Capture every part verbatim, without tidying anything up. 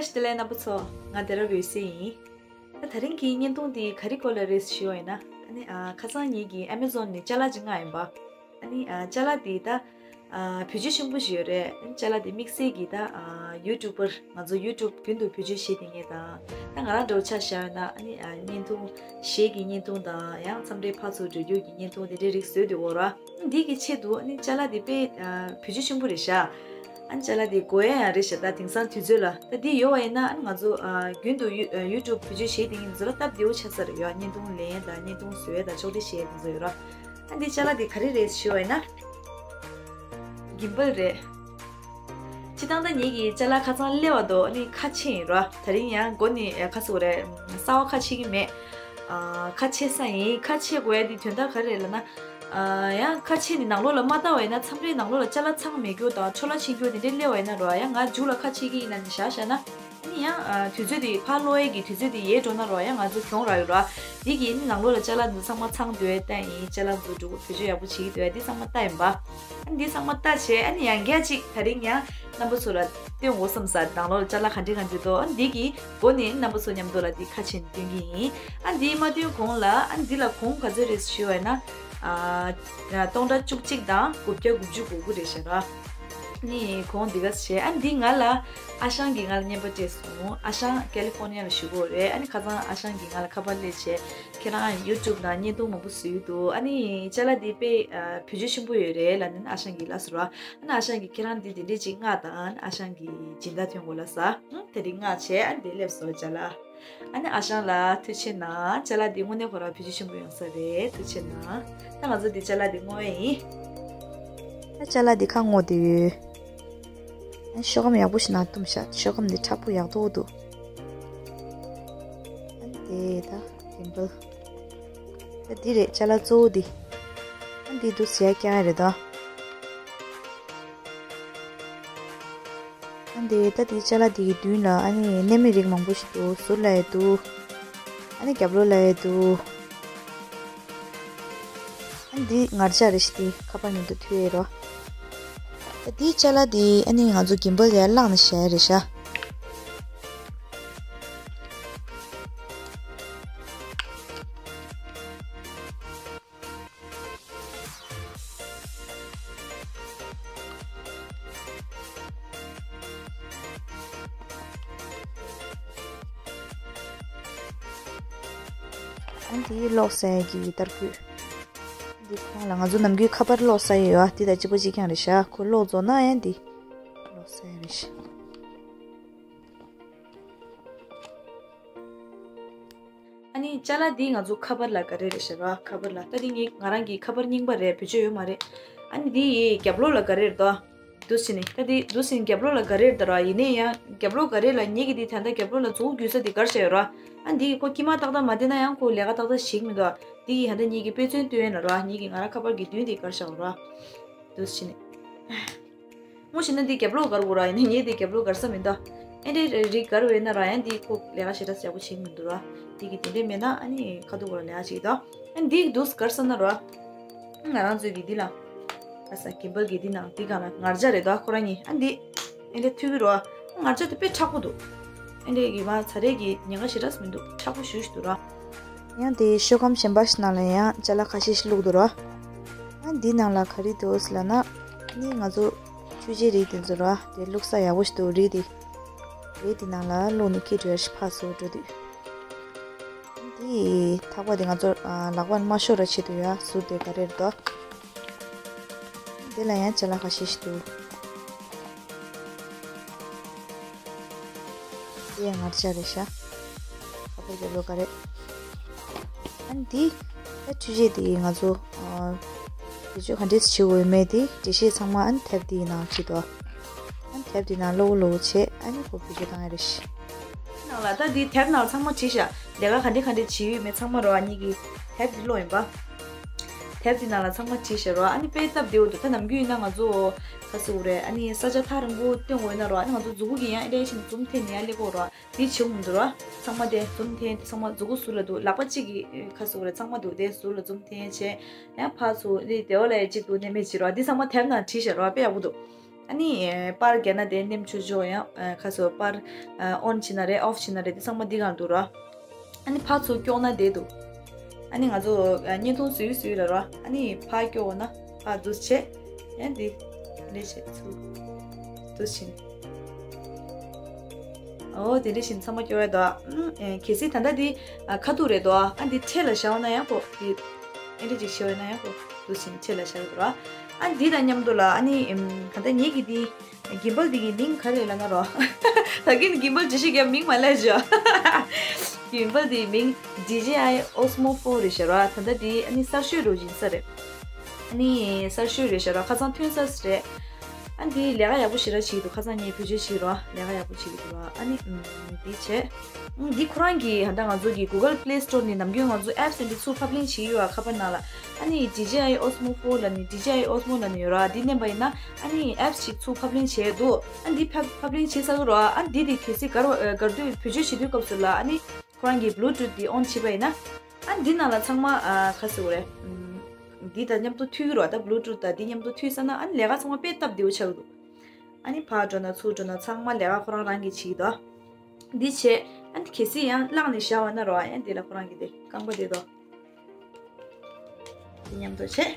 བཀྲ་ཤིས་བདེ་ལེགས་རྣམ་པ་ཚོ། ང་བདེ་རབ་འོད་ཟེར་ཡིན། ད་དེ་རིང་གི་བརྙན་ཐུང་འདི་ག་རེ་སྐོར་ལ་རེད་ཞུས་པ་ཡིན་ན། ཨ་ནི་ཨ་ཁ་སང་ངེད་ཀྱིས་ཨ་མེ་ཛོན་ནས་ཅ་ལག་ཅིག་མངགས་ཡིན་པ། ཨ་ནི་ཨ་ཅ་ལག་འདི་ད་ཨ་བེད་སྤྱོད་ཆེན་པོ་ཞིག་ཡོད་རེད། ཨ་ནི་ཅ་ལག་འདི་དམིགས་བསལ་གྱིས་ད་ཨ་ཡུ་ཊུབ་པར། ང་ཚོ་ཡུ་ཊུབ་རྒྱུན་དུ་བེད་སྤྱོད་བྱེད་བསྡད་མཁན་དང་། ད་ང་རང་འདྲ་བོ་ཆ་བཞག་ཡོད་ན། ཨ་ནི་ཨ་བརྙན་ཐུང་གཞས་ཀྱི་བརྙན་ཐུང་དང་། ཡང་མཚམས་རེ་ཕར་ཚུར་འགྲོ་རྒྱུ་གི་བརྙན་ཐུང་དེ་འདྲའི་རིགས་བཟོས་བསྡད་ཡོད་ར། འདི་གི་ཆེད་དུ་ཨ་ནི་ཅ་ལག་འདི་དཔེ་ཨ་བེད་སྤྱོད་ཆེན་པོ་རེད་ཤག་ཨ་ནི་ཅ་ལག་འདི་དགོས་ཡ་ཡང་རེད་ཤག་ད་དེང་སང་དུས་ཚོད་ལ་ད་འདི་ཡོད་པ་ཡིན་ན། ཨ་ནི་ང་ཚོ་ཨ་རྒྱུན་དུ་ཡུ་ཡུ་ཊུབ་བེད་སྤྱོད་བྱེད་བསྡད་མཁན་ཚོ་ལ་སྟབས་བདེ་པོ་ཆགས་ས་རེད་ཡ། བརྙན་ཐུང་ལེན་ཡ་དང་བརྙན་ཐུང་བཟོ་ཡ་དང་ཕྱོགས་སྒྲིག་བྱེད་ཡ་དེ་ཚོ་ཡོད་ར། ཨ་ནི་འདི་ཅ་ལག་འདི་ག་རེ་རེད་ཞུས་པ་ཡིན་ན། གིམ་བལ་རེད། སྤྱིར་བཏང་ད་ངེད་ཀྱི་ཅ་ལག་ཁ་ཚང་སླེབས་པ་དང་ཨ་ནི་ཁ་ཕྱེ་ཡིན་ར། དེ་རིང་ཡང་མགོ་ནས་ཨ་ཁ་སོ་རེད། གསར་པ་ཁ་ཕྱེ་གི་མེད། ཨ་ཁ་ཕྱེ་ས་ཡིན། ཁ་ཕྱེ་དགོས་ཡ་དེ་དོན་དག་ག་རེ་རེད་ལབ་ན། ཨ་ཡང་ཁ་ཕྱེ་ནས་ནང་ལོགས་ལ་མ་བལྟ་བ་ཡིན་ན། མཚམས་རེ་ནང་ལོགས་ལ་ཅ་ལག་ཚང་མེད་རྒྱུ་དང་འཕྲོ་བརླག་ཕྱིན་རྒྱུ་དེ་འདྲ་སླེབས་པ་ཡིན་ན་ར། ཡང་ང་མཇུག་ལ་ཁ་ཕྱེ་གི་ཡིན་ལབ་ནས་བཞག་བཞག་ན། ཨ་ནི་ཡང་ཨ་དུས་ཚོད་དེ་ཕར་སློག་ཡས་ཀྱི་དུས་ཚོད་དེ་ཡལ་འགྲོ་ན་ར། ཡང་ང་ཚོ་གྱོང་རག་ཡོད་ར། འདི་གི་ནང་ལོགས་ལ་ཅ་ལག་འདི་ཚང་མ་ཚང་སྡོད་ཡས་བལྟས་ཡིན། ཅ་ལག་འདི་འདྲ་བོ་བེད་སྤྱོད་ཡག་པོ་བྱེད་ཀྱི་འདུག་ཡ། འདི་ཚང་མ་བལྟས་ཡིན་པ། ཨ་འདི་ཚང་མ་བལྟས་བྱས། ཨ་ནི་ཡང་བསྐྱར་ཅིག་དེ་རིང་ཡང་རྣམ་པ་ཚོ་ལ་སྟོན་དགོས་བསམ་ས། ནང་ལོགས་ལ་ཅ་ལག་ག་འདྲ་ག་འདྲ་འདུག་ཨ་འདི་གི་མགོ་ནས་རྣམ་པ་ཚོ་མཉམ་དུ་ལ་འདི་ཁ་ཕྱེ་ནས་སྟོན་གྱི་ཡིན། ཨ་འདི་མ་སྟོན་གོང་ལ། ཨ་འདི་ལ་གོང་ག་ཚོད་རེད་ཞུས་པ་ཡིན་ན། ཨ་སྟོང་ཕྲག་བཅུ་གཅིག་དང་དགུ་བརྒྱ་དགུ་བཅུ་གོ་དགུ་རེད་ཤག་ར། ནི་གོང་འདི་ག་བྱས། ཨ་འདི་ང་ལ་ཨ་ཞང་གིས་ང་ལ་རྔན་པ་སྤྲད་སོང་། ཨ་ཞང་ཀ་ལི་ཧྥོར་ནི་ཡ་ལ་བཞུགས་ཡོད་རེད། ཨ་ནི་ཁ་སང་ཨ་ཞང་གིས་ང་ལ་ཁ་པར་སླེབས་བྱས། ཁྱེད་རང་ཡུ་ཊུབ་ནང་བརྙན་ཐུང་མང་པོ་བཟོས་འདུག་ཨ་ནི་ཅ་ལག་འདི་དཔེ་ཨ་བེད་སྤྱོད་ཆེན་པོ་ཡོད་རེད་ལབ་ནས་ཨ་ཞང་གིས་ལབ་སོང་ར། ཨ་ནི་ཨ་ཞང་གིས་ཁྱེད་རང་འདི་འདི་འདྲས་ཅིག་མངགས་དང་། ཨ་ནི་ཨ་ཞང་གིས་སྦྱིན་བདག་ཐོན་དགོས་ལབ་ས། ཨ་དེ་རིང་མངགས་བྱས། ཨ་ནི་དེ་སླེབས་སོང་ཅ་ལག་ཨ་ནི་ཨ་ཞང་ལ་ཐུགས་རྗེ་གནང་། ཅ་ལག་འདི་དངོས་གནས་ཁོ་རང་བེད་སྤྱོད་ཆེན་པོ་ཡོང་ས་རེད། ཐུགས་རྗེ་གནང་། ད་ང་ཚོ་འདི་ཅ་ལག་འདི་བརྔོ་ཡས་ཡིན། ད་ཅ་ལག་འདི་ཁ་བརྔོ་བསྡད་ཡོད། ཨ་ཤོག་སྒམ་ཡག་པོ་ཞིག་ནང་བཏུམས་ཤག་ཤོག་སྒམ་འདི་མཁྲེགས་པོ་ཡག་པོ་འདུག་ཨ་ནི་དེ་ད་གིམ་བལ། ད་འདི་རེད་ཅ་ལག་གཙོ་བོ་འདི། ཨ་འདི་འདུག་ཟེར་ཡ་རྐྱང་རེད་ད། ཨ་འདི་ད་འདི་ཅ་ལག་འདི་གི་མདུན་ལ་ཨ་ནི་གནས་མལ་རིགས་མང་པོ་ཞིག་འདུག་ཟུར་ལ་ཡ་འདུག་ཨ་ནི་རྒྱབ་ལོགས་ལ་ཡ་འདུག་ཨ་འདི་ངར་ལྕགས་རེད་ཤག་འདི་ཁ་པར་མཉམ་དུ་མཐུད་ཡས་རོ། ད་འདི་ཅ་ལག་འདི་ཨ་ནི་ང་ཚོ་གིམ་བལ་ཡར་བླངས་ནས་བཞག་ཡས་རེད་ཤག་ཨ་འདི་གློག་ཟ་ཡས་ཀྱི་ཏར་སྐུད། འདི་ཁོང་ལ་ང་ཚོ་ནམ་རྒྱུན་ཁ་པར་གློག་ཟ་ཡས་ཡོད་ཨ། འདི་དང་གཅིག་པ་གཅིག་རྐྱང་རེད་ཤག་ཁོ་གློག་རྫོགས་ན་ཡང་འདི་གློག་ཟ་ཡས་རེད་ཤག་ཨ་ནི་ཅ་ལག་འདི་ང་ཚོ་ཁ་པར་ལ་ག་རེ་རེད་ཤག་ར། ཁ་པར་ལ་ད་འདི་ངའི་ང་རང་གི་ཁ་པར་རྙིང་པ་རེད། བེད་སྤྱོད་ཡོད་མ་རེད། ཨ་ནི་འདི་ཡི་རྒྱབ་ལོགས་ལ་ག་རེ་རེད་དོ། འདུག་སེ་ནི་ད་འདི་འདུག་སེ་ནི་རྒྱབ་ལོགས་ལ་ག་རེ་རེད་ད་ར། ཡིན་ནའི་ཡང་རྒྱབ་ལོགས་ག་རེ་ལ་ངེད་ཀྱི་འདི་ད་ལྟ་རྒྱབ་ལོགས་ལ་མཛུ་གུ་རྒྱུག་ས་འདི་ག་རེ་བྱས་ཡོད་ར། ཨ་འདི་ཁོ་དཀྱིལ་མ་ཏག་ཏག་མ་བསྡད་ན་ཡང་ཁོ་ལས་ཀ་ཏག་ཏག་བྱེད་ཀྱི་མི་འདུག་འདི་ཡི་ད་ལྟ་ངེད་ཀྱི་དཔེ་མཚོན་སྟོན་ཡས་ན་ར། ངེད་ཀྱི་ང་རང་ཁ་པར་གྱི་མདུན་འདི་ག་རེ་བྱས་ཡོད་ར། འདུག་སེ་ནི། ངོ་ཤེས་ན་འདི་རྒྱབ་ལོགས་ག་རེ་ཡོད་ར། ཡིན་ནའི་ངས་འདི་རྒྱབ་ལོགས་ག་རེ་ས་མི་འདུག་ཨེ་འདྲའི་རིགས་ག་རེ་ཡོད་ན་ར། ཡང་འདི་ཁོ་ལས་ཀ་ཞེ་དྲག་ཡག་པོ་བྱེད་ཀྱི་མི་འདུག་ར། འདི་གི་དེ་འདྲས་མེད་ན་ཨ་ནི་ཁ་ཐུག་ག་རེ་ལས་ཀ་བྱེད་ཀྱི་འདུག་ཨ་འདི་འདུག་ག་རེ་ས་ན་ར། ང་རང་ཚོའི་གི་འདི་ལ། ཨ་ས་གིམ་བལ་གི་འདི་ནང་འདི་སྒང་ལ་ངར་ལྕགས་རེད་འདུག་ཁོ་རང་གཉིས། ཨ་འདི་ཨེ་འདྲས་མཐུད་ཀྱི་ར། ངར་ལྕགས་དེ་དཔེ་མཁྲེགས་པོ་འདུག་ཨེ་འདྲས་གི་མ་ཚ་རེད་གི་ཉེན་ཁ་ཞེ་དྲག་མི་འདུག་མཁྲེགས་པོ་ཞེ་པོ་ཅིག་འདུག་ར། ཡང་དེ་ཤོག་སྒམ་གཞན་པ་ཞིག་ནང་ལ་ཡང་ཅ་ལག་ཁ་ཤས་ཤིག་བླུགས་འདུག་ར། ཨ་འདི་ནང་ལ་ག་རེ་འདུག་ཟེར་ལབ་ན། ནི་ང་ཚོ་ཆུ་བྱའི་རིགས་དེ་ཚོ་ར། དེ་བླུགས་ས་ཡག་པོ་ཞིག་འདུག་རིགས་དེ། རིགས་དེ་ནང་ལ་བླུགས་ནས་འཁྱེར་འགྲོ་ཡ་ཞིག་ཕར་ཚུར་འགྲོ་དུས། འདི་ཐག་པ་དེ་ང་ཚོ་ལག་པ་མ་ཤོར་བ་ཆེད་དུ་ཡ་ཟུར་དེ་ག་རེ་རེད་དོ། འདི་ལ་ཡང་ཅ་ལག་ཁ་ཤས་ཤིག་འདུག་འདི་ཡང་ངར་ལྕགས་རེད་ཤག་ཁ་པར་རྒྱབ་ལོགས་ག་རེ། ཨ་ནི་འདི། ད་འཕྲུལ་ཆས་འདི་ང་ཚོ་ཨ་བེད་སྤྱོད་ག་འདྲས་བྱེད་དགོས་མེད་དེ་འགྲེལ་བཤད་ཚང་མ་ཨ་ནི་དེབ་འདིའི་ནང་བྲིས་འདུག་ཨ་ནི་དེབ་འདི་ནང་ཀློག་ཀློག་བྱས་ཨ་ནི་ཁོ་བེད་སྤྱོད་བཏང་ཡ་རེད་ཤག་ནང་ལ་ད་འདི་དེབ་ནང་ཚང་མ་བྲིས་ཤག་ལས་ཀ་ག་འདྲས་ག་འདྲས་བྱེད་ཡོད་མེད་ཚང་མ་རོ། ཨ་ནི་གི་དེབ་འདི་ཀློག་ཡིན་པ། དེབ་འདི་ནང་ལ་ཚང་མ་བྲིས་ཤག་རོ། ཨ་ནི་དཔེ་སྟབས་བདེ་པོ་འདུག་ད་ནམ་རྒྱུན་ཡིན་ན་ང་ཚོ་ག་ཟེར་དགོས་རེད། ཨ་ནི་ས་ཆ་ཐག་རིང་པོ་སྟོན་དགོས་ཡོད་ན་རོ། ཨ་ནི་ང་ཚོ་མཛུ་གུ་གིས་ཡང་ཨེ་འདྲས་ཤིག་འཛུམ་འཐེན་ནས་ཡར་སླེབས་དགོས་རོ། དེ་བྱེད་དགོས་མི་འདུག་ར། ཚང་མ་དེ་འཛུམ་འཐེན་ཚང་མ་མཛུ་གུ་ཟུར་ལ་འདུག་ལག་པ་གཅིག་གིས་ཁ་ཟུག་རེད། ཚང་མ་འདུག་དེ་ཟུར་ལ་འཛུམ་འཐེན་བྱས། ཡང་ཕར་ཚུར་དེ་དེ་འོག་ལ་ཡ་གཅིག་འདུག་ནས་མེད་ཅིག་ར། འདི་ཚང་མ་དེབ་ནང་བྲིས་བཞག་ར། དཔེ་ཡག་པོ་འདུག་ཨ་ནི་པར་རྒྱག་ན་དེ་ནེམ་ཆུ་ཆོ་ཡང་ཁ་སོ་པར་ཨོན་བྱེད་ན་རེད། ཨོཕ་བྱེད་ན་རེད། དེ་ཚང་མ་འདི་གང་འདུག་ར། ཨ་ནི་ཕར་ཚུར་སྐྱོག་ན་བསྡད་འདུག་ཨ་ནི་ང་ཚོ་བརྙན་ཐུང་བཟོས་བཟོས་ལ་ར། ཨ་ནི་ཕར་སྐྱོག་ན་ཕར་འདུག་བྱས། ཡང་འདི་འདྲ་བྱས་ཚུར་འདུག་བྱིན། ཨོ་དེ་འདྲ་བྱིན་ཚང་མ་སྐྱོག་ཡ་དོ། ཨ་གལ་སྲིད་ད་ལྟ་འདི་ཁ་ཐུག་རེད་དོ། ཨ་འདི་འཕྲེད་ལ་བཞག་ན་ཡང་གོ། འདི་ཨེ་འདྲ་ཅིག་བྱས་ན་ཡང་གོ། འདུག་བྱིན་འཕྲེད་ལ་བཞག་དོ་ར། ཨ་འདི་དང་མཉམ་དུ་ལ་ཨ་ནི་ག་ད་ངེད་ཀྱི་འདི། གིམ་བལ་འདི་གི་མིང་ག་རེ་ལབ་ན་རོ། ད་གིན་གིམ་བལ་ཇི་ཞིག་གི་མིང་མ་ལབ་ཞོ། གིམ་བལ་འདི་མིང་ཌི་ཇེ་ཨའི་ཨོ་སི་མོ་ཕོར་རེད་ཤག་ར། ད་ལྟ་འདི་ཨ་ནི་གསར་ཤོས་རུ་ཡིན་ས་རེད། ཨ་ནི་གསར་ཤོས་རེད་ཤག་ར། ཁ་སང་ཐོན་ས་རེད། ཨ་འདི་ལས་ཀ་ཡག་པོ་ཞེ་དྲག་བྱེད་ཀྱི་འདུག་ཁ་སང་ངས་བེད་སྤྱོད་བྱེད་རོ། ལས་ཀ་ཡག་པོ་བྱེད་ཀྱི་འདུག་ར། ཨ་ནི་འདི་བྱས། འདི་ཁོ་རང་གི་ཧ་ད་ང་ཚོ་གི་Google Play Store ནས་ནམ་རྒྱུན་ང་ཚོ་apps འདི་ཚུར་ཕབ་ལེན་བྱེད་ཀྱི་ཡོད་ཨ། ཁ་པར་ནང་ལ་ཨ་ནི་ཌི་ཇེ་ཨའི་ཨོ་སི་མོ་ཕོར་ལབ་ནི་ཌི་ཇེ་ཨའི་ཨོ་སི་མོ་ལབ་ནི་ཡོད་ར། འདི་མནན་པ་ཡིན་ན་ཨ་ནི་apps ཅིག་ཚུར་ཕབ་ལེན་བྱས་འདུག་ཨ་འདི་ཕབ་ཕབ་ལེན་བྱས་ཚར་གི་རོ། ཨ་འདི་དེ་གལ་སྲིད་གར་བ་གར་དུས་བེད་སྤྱོད་བྱེད་དུས་སྐབས་སུ་ལ་ཨ་ནི་ཁོ་རང་གི་Bluetooth འདི་on བྱས་པ་ཡིན་ན་ཨ་འདི་ནང་ལ་ཚང་མ་ག་ཟེར་དགོས་རེད། འདི་དང་མཉམ་དུ་མཐུད་ཀྱི་རོ། ད་Bluetooth དང་འདི་མཉམ་དུ་མཐུད་ས་ན་ཨ་ནི་ལས་ཀ་ཚང་མ་དཔེ་སྟབས་བདེ་བོ་ཆགས་ཀྱི་འདུག་ཨ་ནི་ཕར་འགྲོ་ན་ཚུར་འགྲོ་ན་ཚང་མ་ལས་ཀ་ཁོ་རང་རང་གིས་བྱེད་ཀྱི་འདུག་འདི་བྱས་ཨ་ནི་གལ་སྲིད་ཡང་བླངས་ནས་བཞག་པ་ན་རོ། ཡང་འདི་ལ་ཁོ་རང་གི་དེ་རྐང་པ་དེ་དོ། དེ་མཉམ་དུ་བྱས།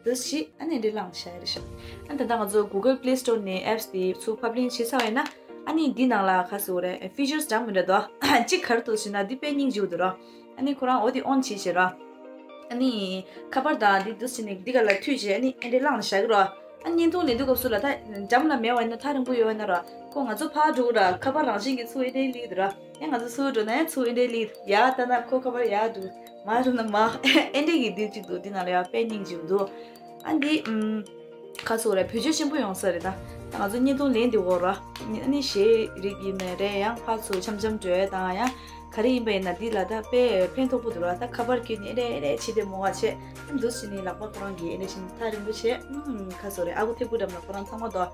འདི་བྱས་ཨ་ནི་འདི་བླངས་བཞག་ཡ་རེད་ཤག་ཨ་ནི་ད་ལྟ་ང་ཚོ་Google Play Store ནས་apps དེ་ཚུར་ཕབ་ལེན་བྱས་ཚར་བ་ཡིན་ན་ཨ་ནི་འདི་ནང་ལ་ག་ཟེར་དགོས་རེད། Features འདྲ་མི་འདྲ་འདུག་གཅིག་ག་རེ་འདུག་ཟེར་ན་འདི་དཔེ་སྙིང་རྗེ་པོ་འདུག་རོ། ཨ་ནི་ཁོ་རང་འོ་དེ་on བྱས་བྱས་རོ། ཨ་ནི་ཁ་པར་དང་འདི་འདུག་སེ་ནས་འདི་ག་ལ་མཐུད་བྱས་ཨ་ནི་ཨེ་འདྲས་བླངས་བཞག་གི་རོ། ཨ་ནི་བརྙན་ཐུང་ལེན་དུས་སྐབས་སུ་ལ་ད་འགྲམ་ལ་མེད་པ་ཡིན་ན་ཐག་རིང་པོ་ཡོད་པ་ཡིན་ན་རོ། ཁོ་ང་ཚོ་ཕར་འགྲོ་གི་ར། ཁ་པར་རང་བཞིན་གྱིས་ཚུར་ཨེ་འདྲས་སླེབས་འདུག་ར། ཨེ་ང་ཚོ་ཚུར་འགྲོ་ན་ཡང་ཚུར་ཨེ་འདྲས་སླེབས་འདུག་ཡར་ལྟ་ན་ཁོ་ཁ་པར་ཡར་འདུག་མར་འགྲོ་ན་མར་ཨེ་འདྲས་ཀྱི་འདི་གཅིག་འདུག་འདི་ནང་ལ་ཡང་དཔེ་སྙིང་རྗེ་པོ་འདུག་ཨ་འདི་ཨམ། ག་ཟེར་དགོས་རེད། བེད་སྤྱོད་ཆེན་པོ་ཡོང་ས་རེད་ད། ད་ང་ཚོ་བརྙན་ཐུང་ལེན་འདི་འོག་ར། ཨ་ནི་གཞས་རིགས་ཡིན་ནའི་རེད། ཡང་ཕར་ཚུར་འཆམ་འཆམ་འགྲོ་ཡ་དང་ཡང་ག་རེ་ཡིན་པ་ཡིན་ན་འདི་ལ་ད་དཔེ་ཕན་ཐོགས་པོ་འདུག་ར། ད་ཁ་པར་བརྒྱུད་ནས་ཨེ་རེད་ཨེ་རེད་བྱེད་དེ་མོ་བ་བྱས། ཨ་འདུག་སེ་ནི་ལག་པ་ཁོ་རང་གིས་ཨེ་རེད་བྱས་ཐག་རིང་པོ་བྱས། ཨུམ་ག་ཟེར་དགོས་རེད། ཨ་ཁུ་ཐེ་ཁུ་འགྲམ་ལ་ཁོ་རང་ཚང་མ་དོ།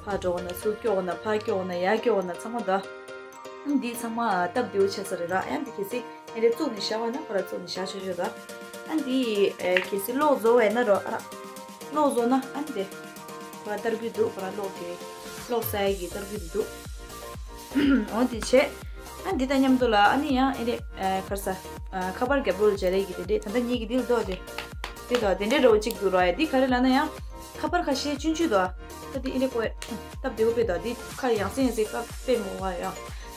ཕར་འགྲོ་གོ་ན་ཚུར་སྐྱོག་གོ་ན་ཕར་སྐྱོག་གོ་ན་ཡར་སྐྱོག་གོ་ན་ཚང་མ་དོ། ཨ་འདི་ཚང་མ་སྟབས་བདེ་བོ་ཆགས་ས་རེད་ར། ཡང་འདི་གལ་སྲིད་ཨེ་རེད་བཙུགས་ནས་བཞག་པ་ན་ཁོ་ར་བཙུགས་ནས་བཞག་ཆོག་ཆོག་ར། ཨ་འདི་ཨེ་གལ་སྲིད་གློག་རྫོགས་པ་ཡིན་ན་རོ། ཨ་ར་གློག་རྫོགས་ན་ཨ་འདི་ཁོ་ར་ལྟར་གི་འདུག་ཁོ་ར་གློག་དེ་གློག་ས་ཡ་གི་ལྟར་གི་འདུག་འོ་དེ་བྱས། ཨ་འདི་དང་མཉམ་དུ་ལ་ཨ་ནི་ཡང་ཨེ་རེད་ཨེ་ག་རེ་ཟ། ཨ་ཁ་པར་རྒྱབ་ལོགས་ལ་སྦྱར་ཡས་ཀྱི་དེ་འདྲས། ད་ལྟ་ངེད་ཀྱི་འདི་ལ་འདུག་དེ། དེ་དང་དེ་འདྲས་འདྲ་བོ་གཅིག་འདུག་ར། ཡ་འདི་ག་རེ་ལབ་ན་ཡང་ཁ་པར་ཁ་ཤས་ཆུང་ཆུང་འདུག་ད་འདི་ཨེ་འདྲས་ཀོ་སྟབས་བདེ་བོ་དཔེ་འདུག་འདི་ཁ་ཡང་སེ་ཡང་སེ་ཁ་དཔེ་མོ་བ་ཡ།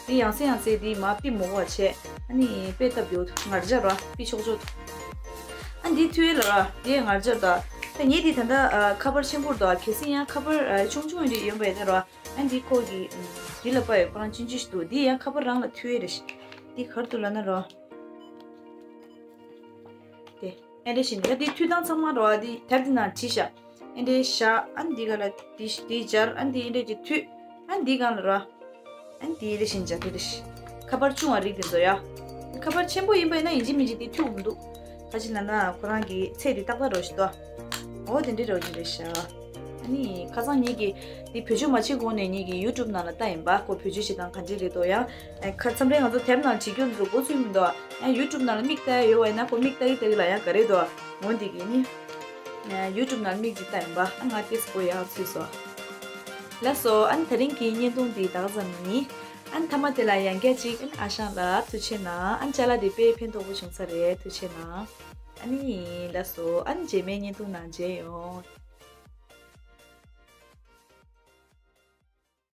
འདི་ཡང་སེ་ཡང་སེ་འདི་མ་པི་མོ་བ་བྱས། ཨ་ནི་དཔེ་སྟབས་བདེ་བོ་འདུག་ངར་འཇར་ར་པི་ཆོག་ཆོག་འདུག་ཨ་འདི་ཐུ་ཨེ་ལ་ར་འདི་ངར་འཇར་འདུག་ད་ངས་འདི་ད་ལྟ་ཁ་པར་ཆེན་པོ་འདུག་གལ་སྲིད་ཡང་ཁ་པར་ཆུང་ཆུང་འདི་ཡོད་པ་ཡིན་ན་ར། ཨ་འདི་ཁོ་གི་འདི་ལ་པ་ཡོད་ཁོ་རང་ཆུང་ཆུང་ཞིག་འདུག་འདི་ཡང་ཁ་པར་རང་ལ་ཐུ་ཨེ་རེད། འདི་ག་རེ་འདུག་ལབ་ན་ར། དེ་ཨེ་འདྲས་བྱས་ནས་ད་འདི་མཐུད་སྟངས་ཚང་མ་ར་བ་འདི་དེབ་འདི་ནང་བྲིས་ཤག་ཨེ་འདྲས་བཞག་ཨ་འདི་ག་ལ་འདི་འདི་སྦྱར། ཨ་འདི་ཨེ་འདྲས་ཀྱི་མཐུད། ཨ་འདི་གང་ལ་ར། ཨ་འདི་ཨེ་འདྲས་བྱས་ནས་སྦྱར་དེ་རེད། ཁ་པར་ཆུང་བ་རིགས་དེ་ཚོ་ཡ། ཁ་པར་ཆེན་པོ་ཡིན་པ་ཡིན་ན་ཡིན་གཅིག་མིན་གཅིག་འདི་མཐུད་འོང་འདུག་ག་ཅི་ལབ་ན་ཁོ་རང་གི་ཚད་འདི་ཏག་ཏག་རོ་ཞིག་འདུག་འོ་དེ་འདྲས་རོ་ཞིག་རེད་ཤག་ཨ་ནི་ཁ་སང་ངེད་ཀྱིས་འདི་བེད་སྤྱོད་མ་བྱེད་གོང་ནས་ངེད་ཀྱིས་YouTube ནང་ལ་ལྟ་ཡིན་པ། ཁོ་བེད་སྤྱོད་བྱེད་སྟངས་ག་འདྲས་རེད་འདུག་ཡང་ཁ་མཚམས་རེ་ང་ཚོ་དེབ་ནང་བྲིས་རྒྱུ་འདི་ཚོ་མགོ་ཚོད་མི་འདུག་ཡང་YouTube ནང་ལ་མིག་ལྟ་ཡ་ཡོད་པ་ཡིན་ན་ཁོ་མིག་ལྟ་གི་ལྟ་གི་ལ་ཡང་ག་རེ་འདུག་འོ་འདི་གི་ནི་YouTube ནང་མིག་ཅིག་ལྟ་ཡིན་པ། ཨ་ང་ཏིས་གོ་ཡག་ཚུད་སོང་། ལགས་སོ། ཨ་ནི་དེ་རིང་གི་བརྙན་ཐུང་འདི་ད་ག་ཙམ་ཡིན། ཨ་ནི་མཐའ་མ་དེ་ལ་ཡང་བསྐྱར་ཅིག་ཨ་ནི་ཨ་ཞང་ལ་ཐུགས་རྗེ་གནང་། ཨ་ནི་ཅ་ལག་འདི་དཔེ་ཕན་ཐོགས་པོ་བྱུང་ས་རེད། ཐུགས་རྗེ་གནང་། ཨ་ནི་ལགས་སོ། ཨ་ནི་རྗེས་མའི་བརྙན་ཐུང་ནང་མཇལ་ཡོང་།